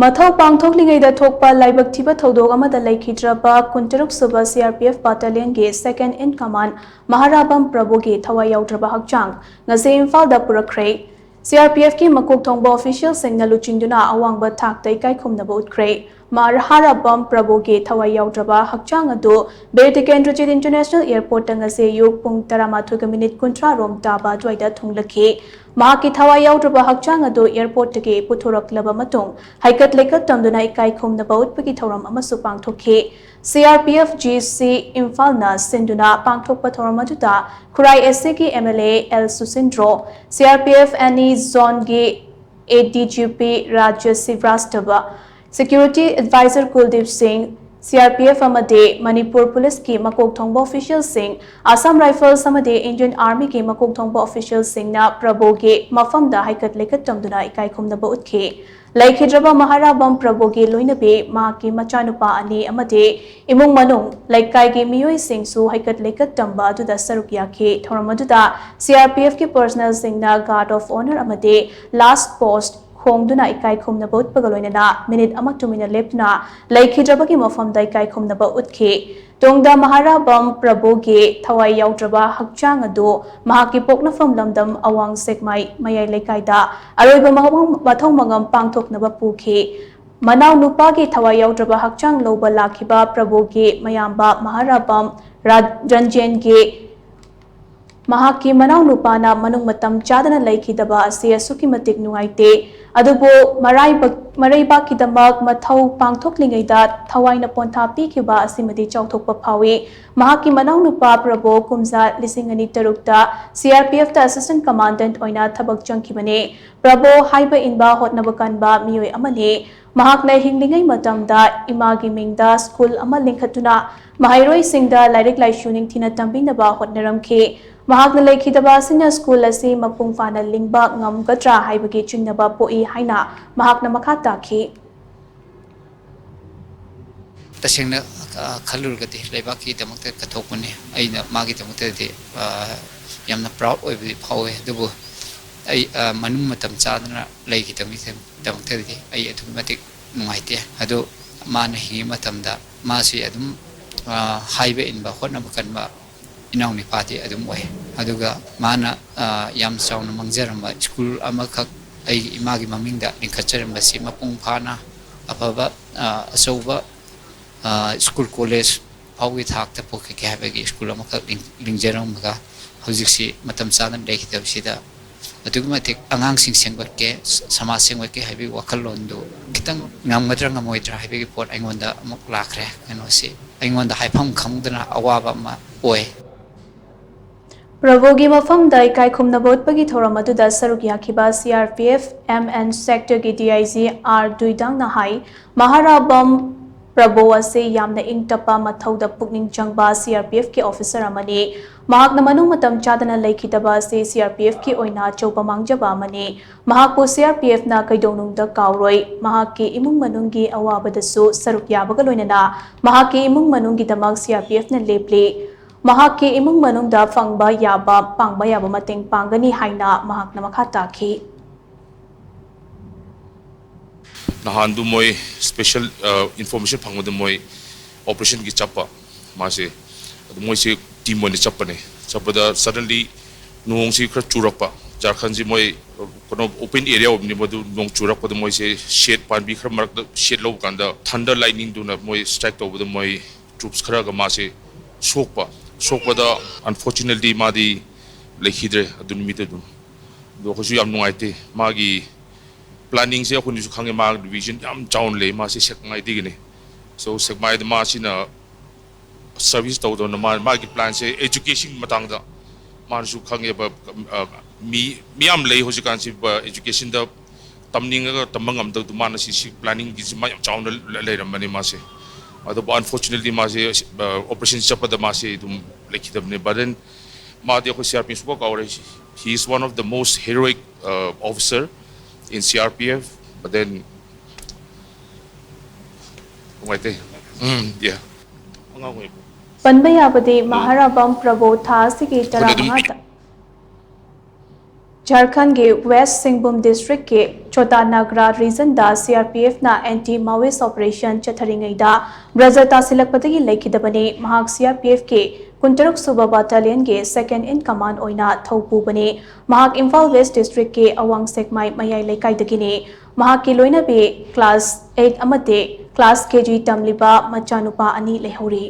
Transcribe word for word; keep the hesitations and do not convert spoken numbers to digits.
ꯃꯊꯧ ꯄꯥꯡꯊꯣꯛꯂꯤꯉꯩꯗ ꯊꯣꯛꯄ ꯂꯥꯏꯕꯛ ꯊꯤꯕ ꯊꯧꯗꯣꯛ ꯑꯃꯗ ꯂꯩꯈꯤꯗ꯭ꯔꯕ ꯀꯨꯟꯇꯔꯨꯛ ꯁꯨꯕ C R P F Battalionꯒꯤ Second in Command ꯃꯍꯥꯔꯥꯕꯝ ꯄ꯭ꯔꯚꯨꯒꯤ ꯊꯋꯥꯏ ꯌꯥꯎꯗ꯭ꯔꯕ ꯍꯛꯆꯥꯡ ꯉꯁꯤ ꯏꯝꯐꯥꯜꯗ ꯄꯨꯔꯛꯈ꯭ꯔꯦ꯫ C R P Fꯀꯤ ꯃꯀꯣꯛ ꯊꯣꯡꯕ officialꯁꯤꯡꯅ ꯂꯨꯆꯤꯡꯗꯨꯅ ꯑꯋꯥꯡꯕ ꯊꯥꯛꯇ ꯏꯀꯥꯏ ꯈꯨꯝꯅꯕ ꯎꯠꯈ꯭ꯔꯦ꯫ ꯃꯍꯥꯔꯥꯕꯝ ꯄ꯭ꯔꯚꯨꯒꯤ ꯊꯋꯥꯏ ꯌꯥꯎꯗ꯭ꯔꯕ ꯍꯛꯆꯥꯡ ꯑꯗꯨ ꯕꯤꯔ ꯇꯤꯀꯦꯟꯗ꯭ꯔꯖꯤꯠ International Airportꯇ ꯉꯁꯤ ꯑꯌꯨꯛ ꯄꯨꯡ ꯇꯔꯥꯃꯥꯊꯣꯏꯒ ꯃꯤꯅꯤꯠ ꯀꯨꯟꯊ꯭ꯔꯥ ꯔꯣꯝ ꯇꯥꯕ ꯑꯗꯨꯋꯥꯏꯗ ꯊꯨꯡꯂꯛꯈꯤ꯫ ꯃꯍꯥꯛꯀꯤ ꯊꯋꯥꯏ ꯌꯥꯎꯗ꯭ꯔꯕ ꯍꯛꯆꯥꯡ ꯑꯗꯨ airportꯇꯒꯤ ꯄꯨꯊꯣꯔꯛꯂꯕ ꯃꯇꯨꯡ ꯍꯩꯀꯠ ꯂꯩꯀꯠ ꯇꯝꯗꯨꯅ ꯏꯀꯥꯏ ꯈꯨꯝꯅꯕ ꯎꯠꯄꯒꯤ ꯊꯧꯔꯝ ꯑꯃꯁꯨ ꯄꯥꯡꯊꯣꯛꯈꯤ꯫ C R P F G C ꯏꯝꯐꯥꯜꯅ ꯁꯤꯟꯗꯨꯅ ꯄꯥꯡꯊꯣꯛꯄ ꯊꯧꯔꯝ ꯑꯗꯨꯗ ꯈꯨꯔꯥꯏ S Aꯒꯤ M L A L ꯁꯨꯁꯤꯟꯗ꯭ꯔꯣ, C R P F N E zoneꯒꯤ A D G P ꯔꯥꯖ꯭ꯌ ꯁ꯭ꯔꯤꯕꯥꯁꯇꯕ, security advisor ꯀꯨꯜꯗꯤꯞ ꯁꯤꯡ, C R P F ꯑꯃꯗꯤ ꯃꯅꯤꯄꯨꯔ ꯄꯨꯂꯤꯁꯀꯤ ꯃꯀꯣꯛ ꯊꯣꯡꯕ officialꯁꯤꯡ, Assam Rifles ꯑꯃꯗꯤ Indian Armyꯒꯤ ꯃꯀꯣꯛ ꯊꯣꯡꯕ officialꯁꯤꯡꯅ ꯄ꯭ꯔꯚꯨꯒꯤ ꯃꯐꯝꯗ ꯍꯩꯀꯠ ꯂꯩꯀꯠ ꯇꯝꯗꯨꯅ ꯏꯀꯥꯏ ꯈꯨꯝꯅꯕ ꯎꯠꯈꯤ꯫ ꯂꯩꯈꯤꯗ꯭ꯔꯕ ꯃꯍꯥꯔꯥꯕꯝ ꯄ꯭ꯔꯚꯨꯒꯤ ꯂꯣꯏꯅꯕꯤ, ꯃꯍꯥꯛꯀꯤ ꯃꯆꯥꯅꯨꯄꯥ ꯑꯅꯤ ꯑꯃꯗꯤ ꯏꯃꯨꯡ ꯃꯅꯨꯡ, ꯂꯩꯀꯥꯏꯒꯤ ꯃꯤꯑꯣꯏꯁꯤꯡꯁꯨ ꯍꯩꯀꯠ ꯂꯩꯀꯠ ꯇꯝꯕ ꯑꯗꯨꯗ ꯁꯔꯨꯛ ꯌꯥꯈꯤ꯫ ꯊꯧꯔꯝ ꯑꯗꯨꯗ C R P Fꯀꯤ personnelꯁꯤꯡꯅ guard of honour ꯑꯃꯗꯤ last post ꯈꯣꯡꯗꯨꯅ ꯏꯀꯥꯏ ꯈꯨꯝꯅꯕ ꯎꯠꯄꯒ ꯂꯣꯏꯅꯅ ꯃꯤꯅꯤꯠ ꯑꯃ ꯇꯨꯃꯤꯟꯅ ꯂꯦꯞꯇꯨꯅ ꯂꯩꯈꯤꯗ꯭ꯔꯕꯒꯤ ꯃꯐꯝꯗ ꯏꯀꯥꯏ ꯈꯨꯝꯅꯕ ꯎꯠꯈꯤ꯫ ꯇꯨꯡꯗ ꯃꯍꯥꯔꯥꯕꯝ ꯄ꯭ꯔꯚꯨꯒꯤ ꯊꯋꯥꯏ ꯌꯥꯎꯗ꯭ꯔꯕ ꯍꯛꯆꯥꯡ ꯑꯗꯨ ꯃꯍꯥꯛꯀꯤ ꯄꯣꯛꯅꯐꯝ ꯂꯝꯗꯝ ꯑꯋꯥꯡ ꯁꯦꯛꯃꯥꯏ ꯃꯌꯥꯏ ꯂꯩꯀꯥꯏꯗ ꯑꯔꯣꯏꯕ ꯃꯑꯣꯡ-, ꯃꯊꯧ ꯃꯉꯝ ꯄꯥꯡꯊꯣꯛꯅꯕ ꯄꯨꯈꯤ꯫ ꯃꯅꯥꯎ ꯅꯨꯄꯥꯒꯤ ꯊꯋꯥꯏ ꯌꯥꯎꯗ꯭ꯔꯕ ꯍꯛꯆꯥꯡ ꯂꯧꯕ ꯂꯥꯛꯈꯤꯕ ꯄ꯭ꯔꯚꯨꯒꯤ ꯃꯌꯥꯝꯕ ꯃꯍꯥꯔꯥꯕꯝ ꯔꯥ-, ꯔꯟꯖꯦꯟꯒꯤ ꯃꯍꯥꯛꯀꯤ ꯃꯅꯥꯎ ꯅꯨꯄꯥꯅ ꯃꯅꯨꯡ ꯃꯇꯝ ꯆꯥꯗꯅ ꯂꯩꯈꯤꯗꯕ ꯑꯁꯤ ꯑꯁꯨꯛꯀꯤ ꯃꯇꯤꯛ ꯅꯨꯡꯉꯥꯏꯇꯦ꯫ ꯑꯗꯨꯕꯨ ꯃꯔꯥꯏꯕꯛ-, ꯃꯔꯩꯕꯥꯛꯀꯤꯗꯃꯛ ꯃꯊꯧ ꯄꯥꯡꯊꯣꯛꯂꯤꯉꯩꯗ ꯊꯋꯥꯏꯅ ꯄꯣꯟꯊꯥ ꯄꯤꯈꯤꯕ ꯑꯁꯤꯃꯗꯤ ꯆꯥꯎꯊꯣꯛꯄ ꯐꯥꯎꯏ꯫ ꯃꯍꯥꯛꯀꯤ ꯃꯅꯥꯎ ꯅꯨꯄꯥ ꯄ꯭ꯔꯚꯨ ꯀꯨꯝꯖꯥ ꯂꯤꯁꯤꯡ ꯑꯅꯤ ꯇꯔꯨꯛꯇ C R P Fꯇ assistant commandant ꯑꯣꯏꯅ ꯊꯕꯛ ꯆꯪꯈꯤꯕꯅꯤ꯫ ꯄ꯭ꯔꯚꯨ ꯍꯥꯏꯕ ꯏꯟꯕ ꯍꯣꯠꯅꯕ ꯀꯟꯕ ꯃꯤꯑꯣꯏ ꯑꯃꯅꯤ꯫ ꯃꯍꯥꯛꯅ ꯍꯤꯡꯂꯤꯉꯩ ꯃꯇꯝꯗ ꯏꯃꯥꯒꯤ ꯃꯤꯡꯗ ꯁ꯭ꯀꯨꯜ ꯑꯃ ꯂꯤꯡꯈꯠꯇꯨꯅ ꯃꯍꯩꯔꯣꯏꯁꯤꯡꯗ ꯂꯥꯏꯔꯤꯛ ꯂꯥꯏꯁꯨ ꯅꯤꯡꯊꯤꯅ ꯇꯝꯕꯤꯅꯕ ꯍꯣꯠꯅꯔꯝꯈꯤ꯫ ꯃꯍꯥꯛꯅ ꯂꯩꯈꯤꯗꯕ ꯑꯁꯤꯅ ꯁ꯭ꯀꯨꯜ ꯑꯁꯤ ꯃꯄꯨꯡ ꯐꯥꯅ ꯂꯤꯡꯕ ꯉꯝꯒꯗ꯭ꯔꯥ ꯍꯥꯏꯕꯒꯤ ꯆꯤꯡꯅꯕ ꯄꯣꯛꯏ ꯍꯥꯏꯅ ꯃꯍꯥꯛꯅ ꯃꯈꯥ ꯇꯥꯈꯤ꯫ ꯇꯁꯦꯡꯅ, ꯑ, ꯈꯜꯂꯨꯔꯒꯗꯤ ꯂꯩꯕꯥꯛꯀꯤꯗꯃꯛꯇ ꯀꯠꯊꯣꯛꯄꯅꯤ꯫ ꯑꯩꯅ ꯃꯥꯒꯤꯗꯃꯛꯇꯗꯤ, ꯑ, ꯌꯥꯝꯅ proud ꯑꯣꯏꯕꯗꯤ ꯐꯥꯎꯋꯦ꯫ ꯑꯗꯨꯕꯨ ꯑꯩ, ꯑ, ꯃꯅꯨꯡ ꯃꯇꯝ ꯆꯥꯗꯅ ꯂꯩꯈꯤꯗꯕꯒꯤꯗꯃꯛꯇꯗꯤ ꯑꯩ ꯑꯗꯨꯛꯀꯤ ꯃꯇꯤꯛ ꯅꯨꯡꯉꯥꯏꯇꯦ꯫ ꯑꯗꯨ ꯃꯥꯅ ꯍꯤꯡꯉꯤ ꯃꯇꯝꯗ ꯃꯥꯁꯤ ꯑꯗꯨꯝ, ꯑ, ꯍꯥꯏꯕ ꯏꯟꯕ, ꯍꯣꯠꯅꯕ ꯀꯟꯕ ꯏꯅꯥꯎ ꯅꯨꯄꯥꯗꯤ ꯑꯗꯨꯝ ꯑꯣꯏ꯫ ꯑꯗꯨꯒ ꯃꯥꯅ, ꯑ, ꯌꯥꯝ ꯆꯥꯎꯅ ꯃꯥꯡꯖꯔꯝꯕ ꯁ꯭ꯀꯨꯜ ꯑꯃꯈꯛ ꯑꯩꯒꯤ ꯏꯃꯥꯒꯤ ꯃꯃꯤꯡꯗ ꯂꯤꯡꯈꯠꯆꯔꯝꯕꯁꯤ ꯃꯄꯨꯡ ꯐꯥꯅ ꯑꯐꯕ, ꯑ, ꯑꯆꯧꯕ, ꯑ, ꯁ꯭ꯀꯨꯜ ꯀꯣꯂꯦꯖ ꯐꯥꯎꯒꯤ ꯊꯥꯛꯇ ꯄꯨꯈꯠꯀꯦ ꯍꯥꯏꯕꯒꯤ ꯁ꯭ꯀꯨꯜ ꯑꯃꯈꯛ ꯂꯤꯡ-, ꯂꯤꯡꯖꯔꯝꯃꯒ ꯍꯧꯖꯤꯛꯁꯤ ꯃꯇꯝ ꯆꯥꯅ ꯂꯩꯈꯤꯗꯕꯁꯤꯗ ꯑꯗꯨꯛꯀꯤ ꯃꯇꯤꯛ ꯑꯉꯥꯡꯁꯤꯡ ꯁꯦꯝꯒꯠꯀꯦ, ꯁ-, ꯁꯃꯥꯖ ꯁꯦꯝꯒꯠꯀꯦ ꯍꯥꯏꯕꯒꯤ ꯋꯥꯈꯜꯂꯣꯟꯗꯨ ꯈꯤꯇꯪ ꯉꯝꯒꯗ꯭ꯔꯥ ꯉꯝꯃꯣꯏꯗ꯭ꯔꯥ ꯍꯥꯏꯕꯒꯤ ꯄꯣꯠ ꯑꯩꯉꯣꯟꯗ ꯑꯃꯨꯛ ꯂꯥꯛꯈ꯭ꯔꯦ꯫ ꯀꯩꯅꯣꯁꯤ ꯑꯩꯉꯣꯟꯗ ꯍꯥꯏꯐꯝ ꯈꯪꯗꯅ ꯑꯋꯥꯕ ꯑꯃ ꯑꯣꯏ꯫ ꯄ꯭ꯔꯚꯨꯒꯤ ꯃꯐꯝꯗ ꯏꯀꯥꯏ ꯈꯨꯝꯅꯕ ꯎꯠꯄꯒꯤ ꯊꯧꯔꯝ ꯑꯗꯨꯗ ꯁꯔꯨꯛ ꯌꯥꯈꯤꯕ C R P F M N sector ꯒꯤ D I G R ꯗꯨꯏꯗꯥꯡꯅ ꯍꯥꯏ, ꯃꯍꯥꯔꯥꯕꯝ ꯄ꯭ꯔꯚꯨ ꯑꯁꯤ ꯌꯥꯝꯅ ꯏꯪ ꯇꯞꯄ, ꯃꯊꯧꯗ ꯄꯨꯛꯅꯤꯡ ꯆꯪꯕ C R P F ꯀꯤ officer ꯑꯃꯅꯤ꯫ ꯃꯍꯥꯛꯅ ꯃꯅꯨꯡ ꯃꯇꯝ ꯆꯥꯗꯅ ꯂꯩꯈꯤꯗꯕ ꯑꯁꯤ C R P F ꯀꯤ ꯑꯣꯏꯅ ꯑꯆꯧꯕ ꯃꯥꯡꯖꯕ ꯑꯃꯅꯤ꯫ ꯃꯍꯥꯛꯄꯨ C R P F ꯅ ꯀꯩꯗꯧꯅꯨꯡꯗ ꯀꯥꯎꯔꯣꯏ꯫ ꯃꯍꯥꯛꯀꯤ ꯏꯃꯨꯡ ꯃꯅꯨꯡꯒꯤ ꯑꯋꯥꯕꯗꯁꯨ ꯁꯔꯨꯛ ꯌꯥꯕꯒ ꯂꯣꯏꯅꯅ ꯃꯍꯥꯛꯀꯤ ꯏꯃꯨꯡ ꯃꯅꯨꯡꯒꯤꯗꯃꯛ C R P F ꯅ ꯂꯦꯞꯂꯤ꯫ ꯃꯍꯥꯛꯀꯤ ꯏꯃꯨꯡ ꯃꯅꯨꯡꯗ ꯐꯪꯕ ꯌꯥꯕ, ꯄꯥꯡꯕ ꯌꯥꯕ ꯃꯇꯦꯡ ꯄꯥꯡꯒꯅꯤ ꯍꯥꯏꯅ ꯃꯍꯥꯛꯅ ꯃꯈꯥ ꯇꯥꯈꯤ꯫ ꯅꯍꯥꯟꯗꯨ ꯃꯣꯏ special information ꯐꯪꯕꯗ ꯃꯣꯏ operationꯒꯤ ꯆꯠꯄ ꯃꯥꯁꯦ꯫ ꯑꯗꯨ ꯃꯣꯏꯁꯦ team ꯑꯣꯏꯅ ꯆꯠꯄꯅꯦ꯫ ꯆꯠꯄꯗ suddenly ꯅꯣꯡꯁꯤ ꯈꯔ ꯆꯨꯔꯛꯄ, ꯖꯥꯔꯈꯟꯁꯤ ꯃꯣꯏ ꯀꯩꯅꯣ open area ꯑꯣꯏꯕꯅꯤ, ꯃꯗꯨ ꯅꯣꯡ ꯆꯨꯔꯛꯄꯗ ꯃꯣꯏꯁꯦ shade, ꯄꯥꯝꯕꯤ ꯈꯔ ꯃꯔꯛꯇ shade ꯂꯧꯕ ꯀꯥꯟꯗ thunder lightningꯗꯨꯅ ꯃꯣꯏ strike ꯇꯧꯕꯗ ꯃꯣꯏ troops ꯈꯔꯒ ꯃꯥꯁꯦ ꯁꯣꯛꯄ꯫ ꯁꯣꯛꯄꯗ unfortunately ꯃꯥꯗꯤ ꯂꯩꯈꯤꯗ꯭ꯔꯦ ꯑꯗꯨ ꯅꯨꯃꯤꯠꯇ ꯑꯗꯨꯝ꯫ ꯑꯗꯣ ꯑꯩꯈꯣꯏꯁꯨ ꯌꯥꯝ ꯅꯨꯡꯉꯥꯏꯇꯦ꯫ ꯃꯥꯒꯤ planningꯁꯦ ꯑꯩꯈꯣꯏꯅꯁꯨ ꯈꯪꯉꯦ, ꯃꯥꯒꯤ vision ꯌꯥꯝ ꯆꯥꯎꯅ ꯂꯩ꯫ ꯃꯥꯁꯤ ꯁꯦꯛꯃꯥꯏꯗꯒꯤꯅꯤ꯫ So ꯁꯦꯛꯃꯥꯏꯗ ꯃꯥꯁꯤꯅ service ꯇꯧꯗꯧꯅ ꯃꯥ, ꯃꯥꯒꯤ planꯁꯦ educationꯒꯤ ꯃꯇꯥꯡꯗ ꯃꯥꯅꯁꯨ ꯈꯪꯉꯦꯕ꯫ ꯑ, ꯃꯤ, ꯃꯤ ꯌꯥꯝ ꯂꯩ ꯍꯧꯖꯤꯛꯀꯥꯟꯁꯤ, educationꯗ ꯇꯝꯅꯤꯡꯉꯒ ꯇꯝꯕ ꯉꯝꯗꯕꯗꯨ ꯃꯥꯅ ꯁꯤ, ꯁꯤ planningꯒꯤꯁꯤ ꯃꯥ ꯌꯥꯝ ꯆꯥꯎꯅ ꯂꯩꯔꯝꯕꯅꯤ ꯃꯥꯁꯦ꯫ ꯑꯗꯨꯕꯨ unfortunately ꯃꯥꯁꯦ, ꯑ, operation ꯆꯠꯄꯗ ꯃꯥꯁꯦ ꯑꯗꯨꯝ ꯂꯩꯈꯤꯗꯕꯅꯤ꯫ But then ꯃꯥꯗꯤ ꯑꯩꯈꯣꯏ C R P F ꯁꯨꯡꯀꯥꯎ ꯀꯥꯎꯔꯣꯏ꯫ He is one of the most heroic, uh, officer in C R P F, but then ꯅꯨꯡꯉꯥꯏꯇꯦ꯫ ꯎꯝ, yeah꯫ ꯑꯉꯥꯡ ꯑꯣꯏꯕ꯫ ꯄꯟꯕ ꯌꯥꯕꯗꯤ ꯃꯍꯥꯔꯥꯕꯝ ꯄ꯭ꯔꯚꯨ ꯊꯥ ꯑꯁꯤꯒꯤ ꯇꯔꯥꯃꯉꯥꯗ ꯖꯥꯔꯈꯟꯒꯤ ꯋꯦꯁ ꯁꯤꯡꯚꯨꯝ ꯗꯤꯁꯇ꯭ꯔꯤꯛꯀꯤ ꯆꯣꯇꯥ ꯅꯥꯒ꯭ꯔꯥ ꯔꯤꯖꯟꯗ ꯁꯤ ꯑꯥꯔ ꯄꯤ ꯑꯦꯐꯅ ꯑꯦꯟꯇꯤ ꯃꯥꯋꯤꯁ ꯑꯣꯄꯔꯦꯁꯟ ꯆꯠꯊꯔꯤꯉꯩꯗ ꯕ꯭ꯔꯖ ꯇꯥꯁꯤꯜꯂꯛꯄꯗꯒꯤ ꯂꯩꯈꯤꯗꯕꯅꯤ꯫ ꯃꯍꯥꯛ ꯁꯤ ꯑꯥꯔ ꯄꯤ ꯑꯦꯐꯀꯤ ꯀꯨꯟꯇꯔꯨꯛ ꯁꯨꯕ ꯕꯥꯇꯥꯂꯤꯌꯟꯒꯤ ꯁꯦꯀꯦꯟ ꯏꯟ ꯀꯃꯥꯟ ꯑꯣꯏꯅ ꯊꯧ ꯄꯨꯕꯅꯤ꯫ ꯃꯍꯥꯛ ꯏꯝꯐꯥꯜ ꯋꯦꯁ ꯗꯤꯁꯇ꯭ꯔꯤꯛꯀꯤ ꯑꯋꯥꯡ ꯁꯦꯛꯃꯥꯏ ꯃꯌꯥꯏ ꯂꯩꯀꯥꯏꯗꯒꯤꯅꯤ꯫ ꯃꯍꯥꯛꯀꯤ ꯂꯣꯏꯅꯕꯤ ꯀ꯭ꯂꯥꯁ ꯑꯩꯠ ꯑꯃꯗꯤ ꯀ꯭ꯂꯥꯁ ꯀꯦ ꯖꯤ ꯇꯝꯂꯤꯕ ꯃꯆꯥꯅꯨꯄꯥ ꯑꯅꯤ ꯂꯩꯍꯧꯔꯤ꯫